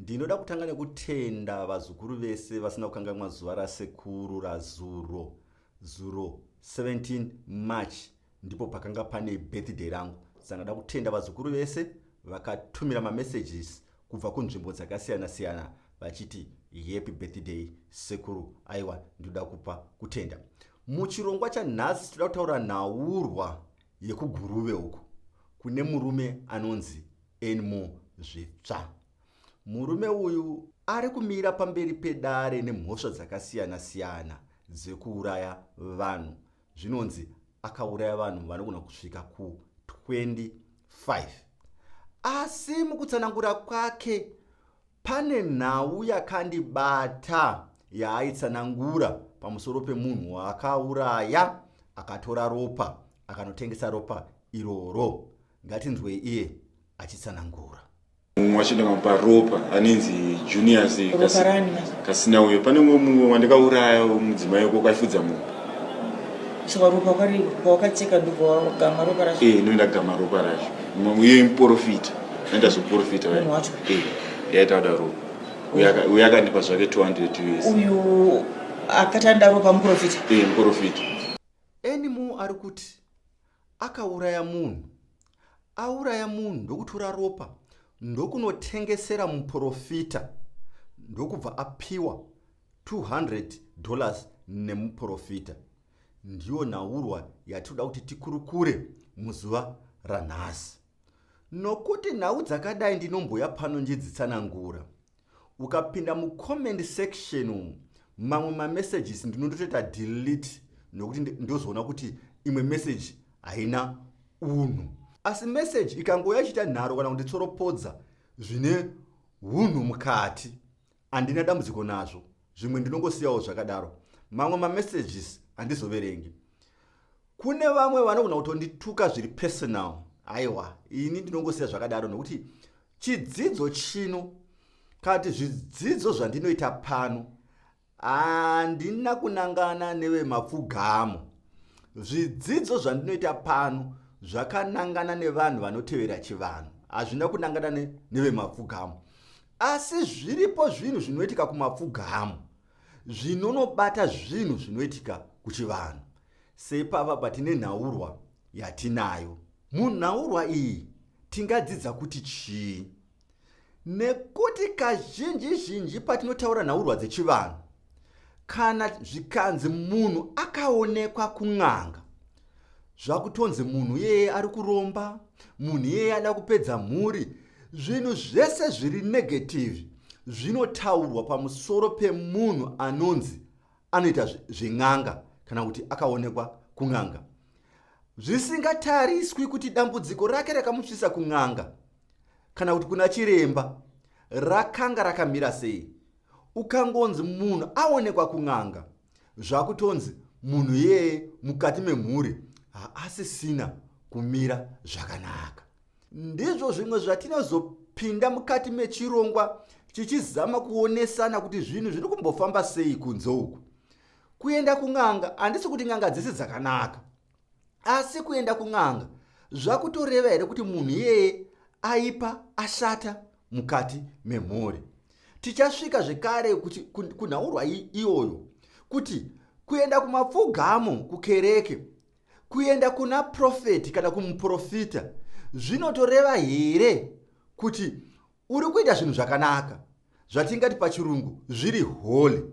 Ndinoda kutanga nekutenda vazukuru vese vasina kukanganwa zuva rasekuru razuro. Zuro 17 March ndipo pakanga pane birthday rangu. Saka ndada kutenda vazukuru vese vakatumira mamessages kubva kunzvimbo dzakasiyana siyana vachiti happy birthday sekuru. Aiwa, ndinoda kupa kutenda. Muchirongwa chanhasi tinoda kutaura nhaurwa yekuGuruve uku kune murume anonzi Anymore Zvitsva. Murume uyu ari kumira pamberi pedare nemhosva dzakasiyana siyana dzekuuraya vanhu. Zvinonzi akauraya vanhu vanogona kusvika ku25. Asi mukutsanangura kwake pane nhau yakandibata yaaitsanangura pamusoro pemunhu waakauraya akatora ropa akanotengesa ropa iroro. Ngatinzwei iye achitsanangura. Mumwe wacho ndakamupa ropa anonzi Junius Kasina uyo. Pane mumwe mumwe wandakauraya mudzimai wako kwaifudza mombe. Saka ropa kwawakacheka ndobva wagama ropa racho? Eh, ndogama ropa racho. Mumwe uye muporofita. Ndazoporofita. Munhu wacho? Eh, yaita kuda ropa. Uyo akandipa zvake 200 US. Uyu akatanda ropa muporofita? Eh, muporofita. Anymore ari kuti akauraya munhu. Auraya munhu ndokutora ropa ndokunotengesera muporofita ndokubva apiwa $200 nemuporofita. Ndiyo nhaurwa yatinoda kuti tikurukure muzuva ranhasi. Nokuti nhau dzakadai ndinomboya pano njidzitsanangura. Ukapinda mucomment section umu mamwe mamessages ndinondotoita delete nokuti ndozoona kuti imwe message haina unhu. Asi message ikangouya ichiita nharo kana kunditsoropodza zvine hunhu mukati handina dambudziko nazvo, zvimwe ndinongosiyawo zvakadaro. Mamwe mamessages handizoverengi. Kune vamwe vanogona kutondituka zviri personal, aiwa ini ndinongosiya zvakadaro nokuti chidzidzo chino kati zvidzidzo zvandinoita pano handina kunangana nevemapfugamo. Zvidzidzo zvandinoita pano zvakanangana nevanhu vanotevera chivanhu, hazvina kunangana nevemapfugamo. Asi zviripo zvinhu zvinoitika kumapfugamo zvinonobata zvinhu zvinoitika kuchivanhu. Seipapa patine nhaurwa yatinayo. Munhaurwa iyi tingadzidza kuti chii? Nekuti kazhinji zhinji patinotaura nhaurwa dzechivanhu, kana zvikanzi munhu akaonekwa kun'anga, zvakutonzi munhu iyeye ari kuromba, munhu iyeye ada kupedza mhuri, zvinhu zvese zviri negative zvinotaurwa pamusoro pemunhu anonzi anoita zven'anga kana kuti akaonekwa kun'anga, zvisingatariswi kuti dambudziko rake rakamusvisa kun'anga kana kuti kuna chiremba rakanga rakamira sei. Ukangonzi munhu aonekwa kun'anga, zvakutonzi munhu iyeye mukati memhuri haasisina kumira zvakanaka. Ndizvo zvimwe zvatinozopinda mukati mechirongwa chichizama kuonesana kuti zvinhu zviri kumbofamba sei kunze uku. Kuenda kun'anga handisi kuti n'anga dzese dzakanaka, asi kuenda kun'anga zvakutoreva here kuti munhu iyeye aipa ashata mukati memhuri? Tichasvika zvekare kuti kunhaurwa iyoyo kuti kuenda kumapfugamo kukereke, kuenda kuna profeti kana kumuprofita zvinotoreva here kuti uri kuita zvinhu zvakanaka, zvatingati pachirungu zviri holy?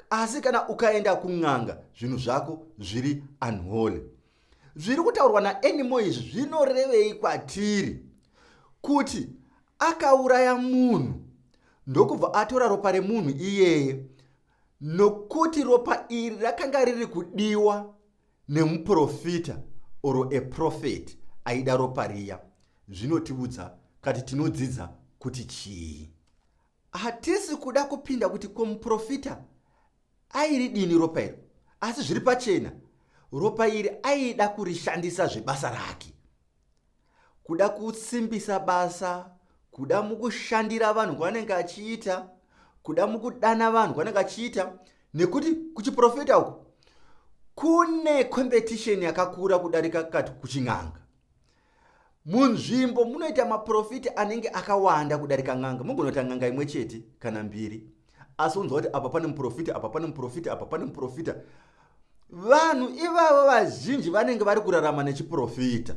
Asi kana ukaenda kun'anga zvinhu zvako zviri unholy. Zviri kutaurwa naAnymore izvi zvinorevei kwatiri? Kuti akauraya munhu ndokubva atora ropa remunhu iyeye, nokuti ropa iri rakanga riri kudiwa nemuprofita or a prophet aida ropa riya. Zvinotiudza kati tinodzidza kuti chii? Hatisi kuda kupinda kuti ko muprofita airidini ropa iro, asi zviri pachena ropa iri aida kurishandisa zvebasa rake, kuda kusimbisa basa, kuda mukushandira vanhu kwaanenge achiita, kuda mukudana vanhu kwaanenge achiita, nekuti kuchiprofita uku kune competition yakakura kudarika kati kuchin'anga. Munzvimbo munoita maprofita anenge akawanda kudarika n'anga. Mugona kuita n'anga imwe chete kana mbiri, asi unzwa kuti apa pane muprofita, apa pane muprofita, apa pane muprofita. Vanhu ivavo vazhinji vanenge vari kurarama nechiprofita.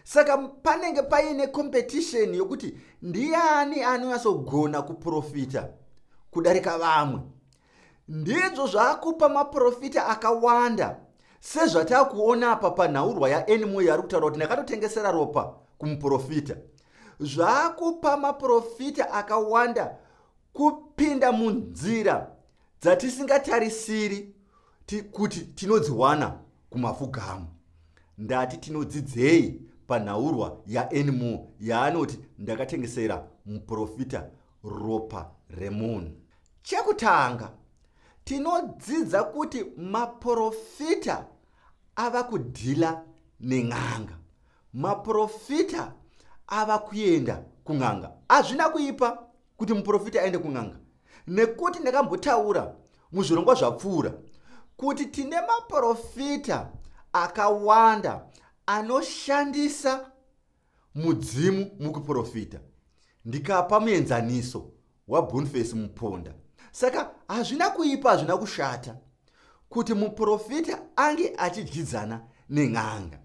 Saka panenge paine competition yokuti ndiani anonyatsogona kuprofita kudarika vamwe. Ndizvo zvaakupa maprofita akawanda sezvatakuona apa panhaurwa yaAnymore yaari kutaura kuti ndakatotengesera ropa kumuprofita. Zvaakupa maprofita akawanda kupinda munzira dzatisingatarisiri kuti tinodziwana kumapfugamu. Ndati tinodzidzei panhaurwa yaAnymore yaanoti ndakatengesera muprofita ropa remunhu. Chekutanga, tinodzidza kuti maprofita ava kudhila nen'anga. Maprofita ava kuenda kun'anga. Hazvina kuipa kuti muprofita aende kun'anga, nekuti ndakambotaura muzvirongwa zvapfuura kuti tine maprofita akawanda anoshandisa mudzimu mukuprofita. Ndikapa muenzaniso waBoniface Muponda. Saka hazvina kuipa, hazvina kushata kuti muprofita ange achidyidzana nen'anga.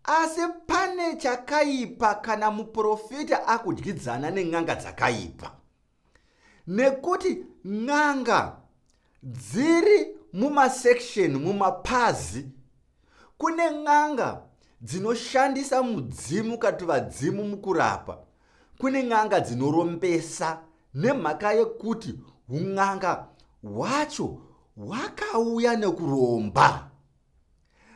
Asi pane chakaipa kana muprofita akudyidzana nen'anga dzakaipa, nekuti n'anga dziri mumasection, mumapazi. Kune n'anga dzinoshandisa mudzimu kati vadzimu mukurapa. Kune n'anga dzinorombesa nemhaka yekuti un'anga hwacho hwakauya nekuromba.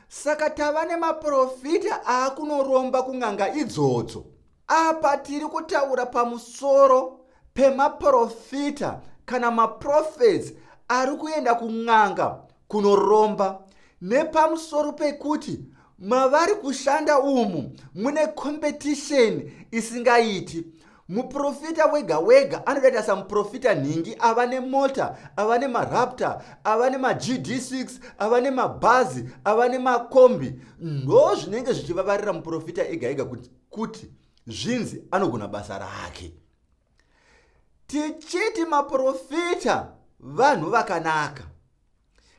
Saka tava nemaprofita aakunoromba kun'anga idzodzo. Apa tiri kutaura pamusoro pemaprofita kana maprofets ari kuenda kun'anga kunoromba, nepamusoro pekuti mavari kushanda umu mune competition isingaiti. Muprofita wega wega anodaita samuprofita nhingi, ava nemota, ava nemaraptor, ava nemaGD6, ava nemabhazi, ava nemakombi. Ndo zvinenge zvichivavarira muprofita ega ega kuti zvinzi anogona basa rake. Tichiti maprofita vanhu vakanaka,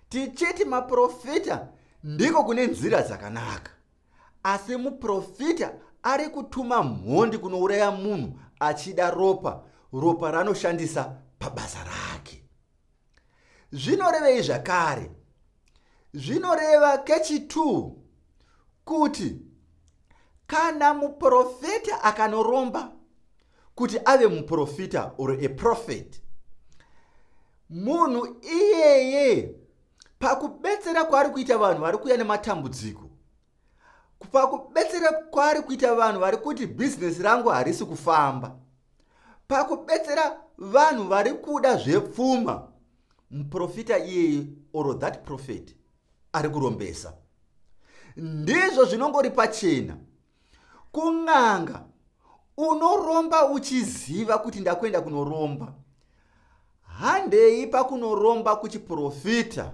tichiti maprofita ndiko kune nzira dzakanaka, asi muprofita ari kutuma mhondi kunouraya munhu achida ropa, ropa raanoshandisa pabasa rake. Zvinorevei zvakare? Zvinoreva kechi2 kuti kana muprofita akanoromba kuti ave muprofita or a prophet, munhu iyeye pakubetsera kwaari kuita vanhu vari kuuya nematambudziko, pakubetsera kwaari kuita vanhu vari kuti bhizinesi rangu harisi kufamba, pakubetsera vanhu vari kuda zvepfuma, muprofita iyeye or that prophet ari kurombesa. Ndizvo zvinongori pachena. Kun'anga unoromba uchiziva kuti ndakuenda kunoromba. Handei pakunoromba kuchiprofita.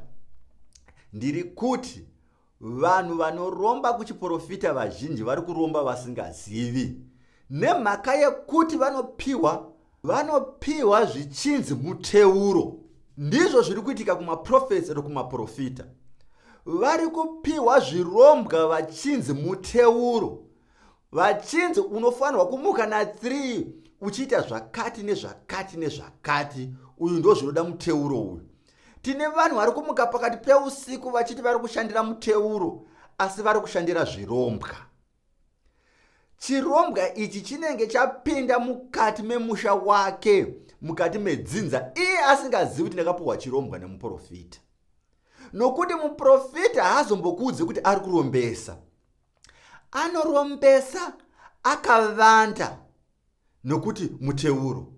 Ndiri kuti vanhu vanoromba kuchiprofita vazhinji vari kuromba vasingazivi, nemhaka yekuti vanopiwa zvichinzi muteuro. Ndizvo zviri kuitika kumaprofets ero kumaprofita. Vari kupiwa zvirombwa vachinzi muteuro, vachinzi unofanirwa kumuka na 3 uchiita zvakati nezvakati nezvakati. Uyu ndo zvinoda muteuro uyu. Tine vanhu vari kumuka pakati peusiku vachiti vari kushandira muteuro, asi vari kushandira zvirombwa. Chirombwa ichi chinenge chapinda mukati memusha wake, mukati medzinza, iye asingazivi kuti ndakapuhwa chirombwa nemuprofita. Nokuti muprofita haazombokuudzi kuti ari kurombesa. Anorombesa akavanda nokuti muteuro.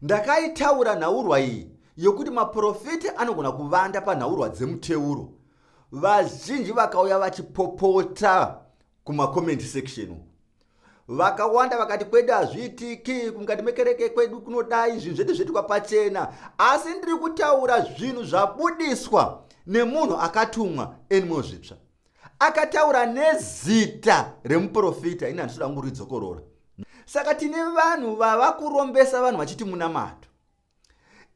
Ndakaitaura nhaurwa iyi yokuti maprofita anogona kuvanda panhaurwa dzemuteuro. Vazhinji vakauya vachipopota kumacomment section uku. Vakawanda vakati kwedu hazviitiki, mukati mekereke kwedu kunodai, zvinhu zvedu zvoitwa pachena. Asi ndiri kutaura zvinhu zvabudiswa nemunhu akatumwa Anymore Zvitsva. Akataura nezita remuprofita, ini handisi kuda kungoridzokorora. Saka tine vanhu vava kurombesa vanhu vachiti munamato.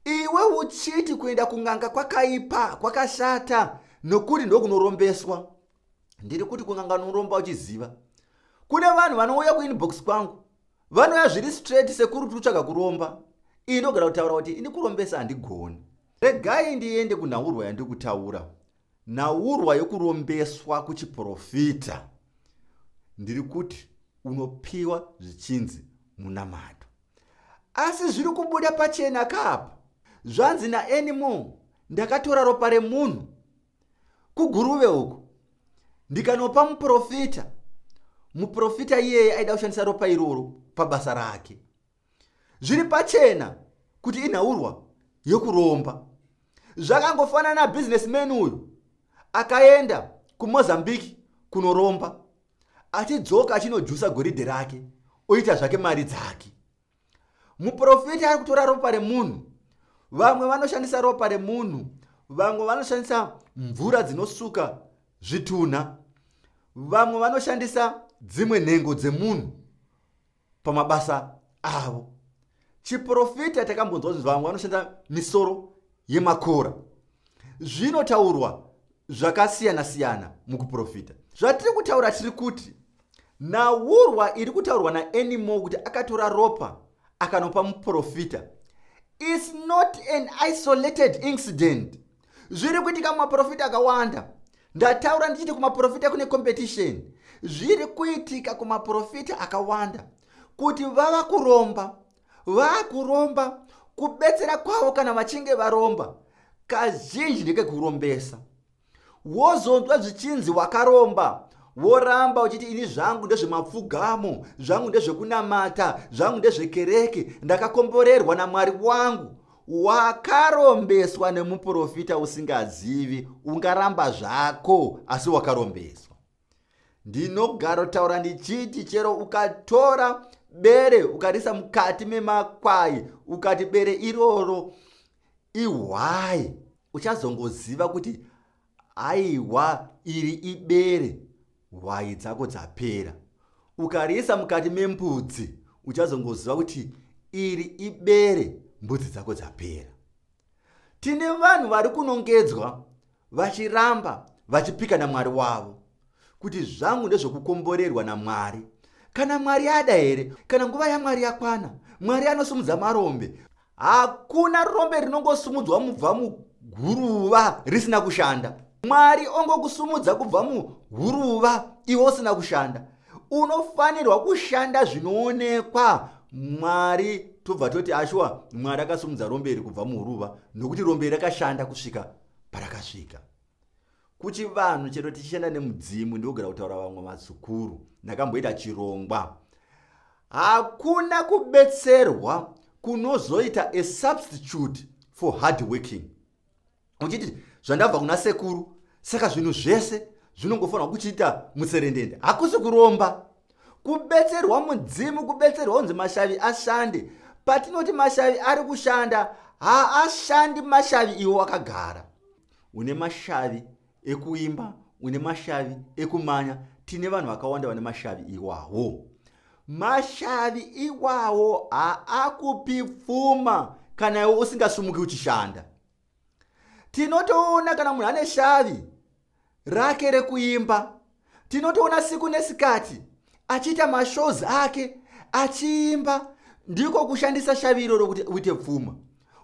Iwe uchiti kuenda kun'anga kwakaipa, kwakashata, nokuti ndokunorombeswa. Ndiri kuti kun'anga unoromba uchiziva. Kune vanhu vanouya kuinbox kwangu, vanouya zviri straight, sekuru tiri kutsvaga kuromba. Ini ndogara kutaura kuti ini kurombesa handigoni. Regai ndiende kunhaurwa yandiri kutaura, nhaurwa yokurombeswa kuchiprofita. Ndiri kuti unopiwa zvichinzi munamato, asi zviri kubuda pachena kapa. Zvanzi naAnymore, ndakatora ropa remunhu kuGuruve uku ndikanopa muprofita. Muprofita iyeye aida kushandisa ropa iroro pabasa rake. Zviri pachena kuti inhaurwa yokuromba. Zvakangofanana nabusinessman uyu akaenda kuMozambique kunoromba, achidzoka achinojusa goridhe rake, oita zvake mari dzake. Muprofita ari kutora ropa remunhu. Vamwe vanoshandisa ropa remunhu, vamwe vanoshandisa mvura dzinosuka zvitunha, vamwe vanoshandisa dzimwe nhengo dzemunhu pamabasa avo. Chiprofita takambonzwa kuti vamwe vanoshandisa misoro yemakora. Zvinotaurwa zvakasiyana-siyana mukuprofita. Zvatiri kutaura, tiri kuti nhaurwa iri kutaurwa naAnymore kuti akatora ropa akanopa muprofita is not an isolated incident. Zviri kuitika mumaprofita akawanda. Ndataura ndichiti kumaprofita kune competition. Zviri kuitika kumaprofita akawanda kuti vava kuromba, vakuromba. Kubetsera kwavo kana vachinge varomba kazhinji ndekekurombesa. Wozonzwa zvichinzi wakaromba, woramba uchiti ini zvangu ndezvemapfugamo, zvangu ndezvekunamata, zvangu ndezvekereke, ndakakomborerwa naMwari wangu. Wakarombeswa nemuprofita usingazivi. Ungaramba zvako, asi wakarombeswa. Ndinogarotaura ndichiti chero ukatora bere ukarisa mukati memakwai, ukati bere iroro ihwai, uchazongoziva kuti aiwa, iri ibere, hwai dzako dzapera. Ukariisa mukati membudzi, uchazongoziva kuti iri ibere, mbudzi dzako dzapera. Tine vanhu vari kunongedzwa vachiramba vachipika naMwari wavo kuti zvangu ndezvekukomborerwa naMwari. Kana Mwari ada here, kana nguva yaMwari yakwana, Mwari anosumudza marombe. Hakuna rombe rinongosumudzwa mubva muguruva risina kushanda. Mwari ongokusumudza kubva muhuruva iwe usina kushanda. Unofanirwa kushanda zvinoonekwa. Mwari tobva toti ashuwa, Mwari akasumudza rombe iri kubva muhuruva nokuti rombe iri rakashanda kusvika parakasvika. Kuchivanhu chero tichishanda nemudzimu, ndogara kutaura vamwe vazukuru, ndakamboita chirongwa, hakuna kubetserwa kunozoita a substitute for hard working. Uchiti zvandabva kuna sekuru, saka zvinhu zvese zvinongofanirwa kuchiita mutserendende. Hakusi kuromba kubetserwa mudzimu, kubetserwa kunzi mashavi ashande. Patinoti mashavi ari kushanda, haashandi mashavi iwo wakagara. Une mashavi ekuimba, une mashavi ekumanya, tine vanhu vakawanda vane mashavi iwawo. Mashavi iwawo haakupi pfuma kana iwe usingasumuki uchishanda. Tinotoona kana munhu ane shavi rake rekuimba, tinotoona siku nesikati achiita mashows ake achiimba. Ndiko kushandisa shavi iroro kuti uite pfuma.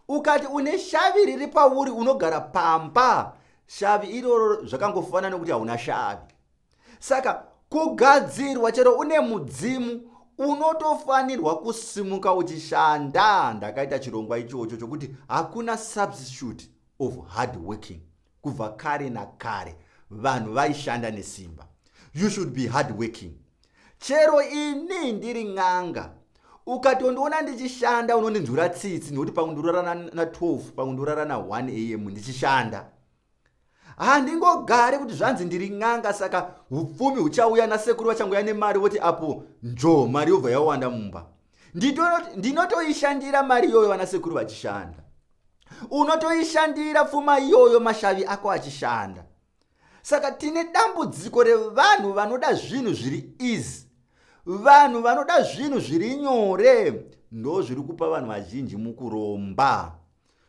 Ukati une shavi riri pauri, unogara pamba, shavi iroro zvakangofanana nekuti hauna shavi. Saka kugadzirwa, chero une mudzimu, unotofanirwa kusimuka uchishanda. Ndakaita chirongwa ichocho chokuti hakuna substitute of hard working. Kubva kare nakare vanhu vaishanda nesimba. You should be hard working. Chero ini ndiri n'anga, ukatondiona ndichishanda unondinzwira tsitsi, nekuti pamwe ndorara na12, pamwe ndorara na1 am ndichishanda. Handingogari kuti zvanzi ndiri n'anga saka upfumi huchauya nasekuru, vachangoya nemari voti apo njo, mari yobva yawanda mumba. Ndinotoishandira mari iyoyo vana sekuru vachishanda. Unotoishandira pfuma iyoyo mashavi ako achishanda. Saka tine dambudziko revanhu vanoda zvinhu zviri easy, vanhu vanoda zvinhu zviri nyore. Ndo zviri kupa vanhu vazhinji mukuromba.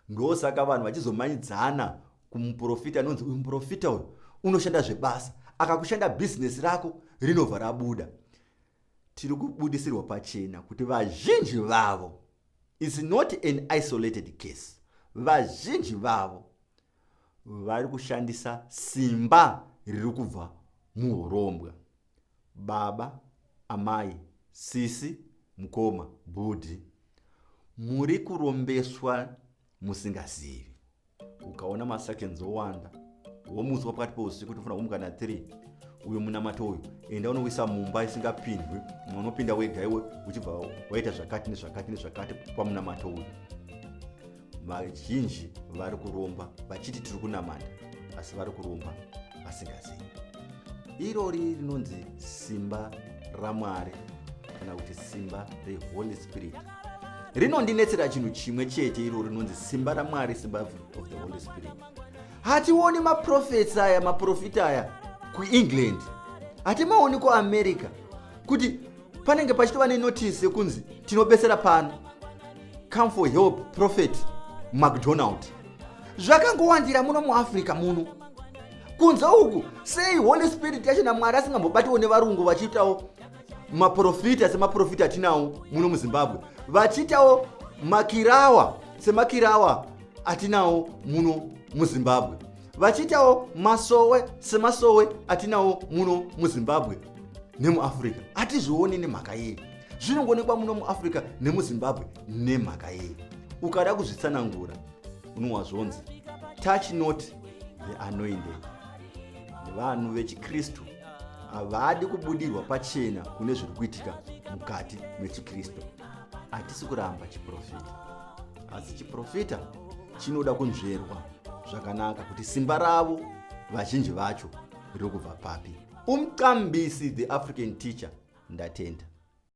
Ndosaka vanhu vachizomanyidzana kumuprofita anonzi uyu muprofita uyu unoshanda zvebasa, akakushanda bhizinesi rako rinobva rabuda. Tiri kubudisirwa pachena kuti vazhinji vavo, is not an isolated case, vazhinji vavo vari kushandisa simba riri kubva muhurombwa. Baba, amai, sisi, mukoma, bhudhi, muri kurombeswa musingazivi. Ukaona maseconds owanda, womutswa pakati peusiku, tofanira kumuka na 3. Uyo munamato uyu enda unowisa mumba isingapindwi, unopinda wega iwe, uchibva waita zvakati nezvakati nezvakati pamunamato uyu. Vazhinji vari kuromba vachiti tiri kunamata, asi vari kuromba vasingazivi. Irori rinonzi simba raMwari kana kuti simba reHoly Spirit rinondinetsera chinhu chimwe chete. Iro rinonzi simba raMwari, simba of the Holy Spirit. Hationi maprofets aya, maprofita aya kuEngland, hatimaoni kuAmerica, kuti panenge pachitova nenotice yekunzi tinobetsera pano, come for help, Prophet McDonald. Zvakangowandira muno muAfrica muno. Kunze uku sei Holy Spirit yacho naMwari asingambobatiwo nevarungu, vachiitawo maprofita semaprofita atinawo muno muZimbabwe, vachiitawo makirawa semakirawa atinawo muno muZimbabwe, vachiitawo masowe semasowe atinawo muno muZimbabwe nemuAfrica? Hatizvioni nemhaka yei? Zvinongoonekwa muno muAfrica nemuZimbabwe nemhaka yei? Ukada kuzvitsanangura unowa zvonzi touch not the anointed. Vanhu vechikristu havadi kubudirwa pachena kune zviri kuitika mukati mechikristu. Hatisi kuramba chiprofita, asi chiprofita chinoda kunzverwa zvakanaka kuti simba ravo vazhinji vacho riri kubva papi. Umqambisi, the African teacher, ndatenda.